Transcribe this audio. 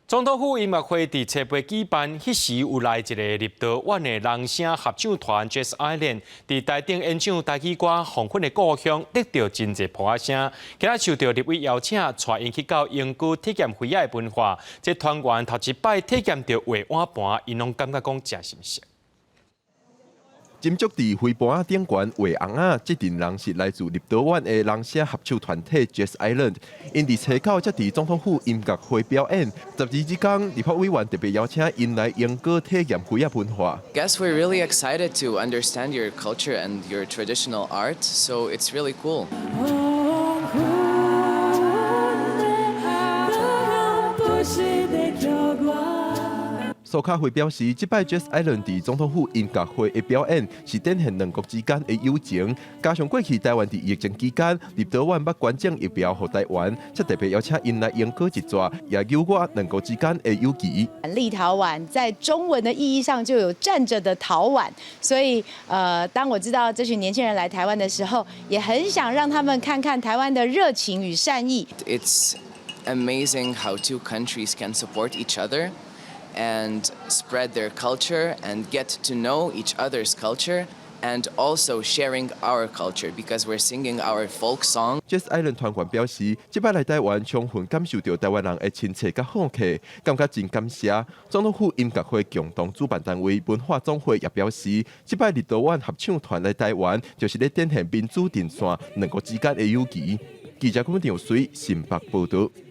總統府音樂會佇初八舉辦，彼時有來一个立陶宛的人聲合唱團 Jazz Island，佇台頂演唱台語歌《黃昏的故鄉》，得著真濟噗仔聲。今仔受著立委邀請，帶𪜶去到鶯歌體驗花仔的文化。這團員頭一擺體驗著畫碗盤，𪜶攏感覺講誠新鮮。斟酌佇飛盤仔頂懸畫尪仔，這陣人是來自立陶宛的人聲合唱團體 Jazz Island。𪜶佇初九才佇總統府音樂會表演。12這工，立法委員特別邀請𪜶來鶯歌體驗花仔文化。 Guess we're really excited to understand your culture and your traditional art, so it's really cool. 黃昏的不是的橋關。蘇卡輝表示，這擺 Jazz Island 佇總統府音樂會的表演，是展現兩國之間的友情。加上過去台灣佇疫情期間，立陶宛捌捐贈疫苗予台灣，才特別邀請𪜶來鶯歌一逝，也糾合兩國之間的友誼。立陶宛在中文的意義上就有站着的陶宛，所以當我知道這群年輕人來台灣的時候，也很想讓他們看看台灣的熱情與善意。 It's amazing how two countries can support each other and spread their culture and get to know each other's culture and also sharing our culture because we're singing our folk song. Jazz Island 團員表示，這擺來台灣，充分感受著台灣人的親切佮好客，感覺真感謝。總統府音樂會共同主辦單位文化總會也表示，這擺立陶宛合唱團來台灣，就是咧展現民主陣線兩國之間的友誼。記者郭文調水新北報導。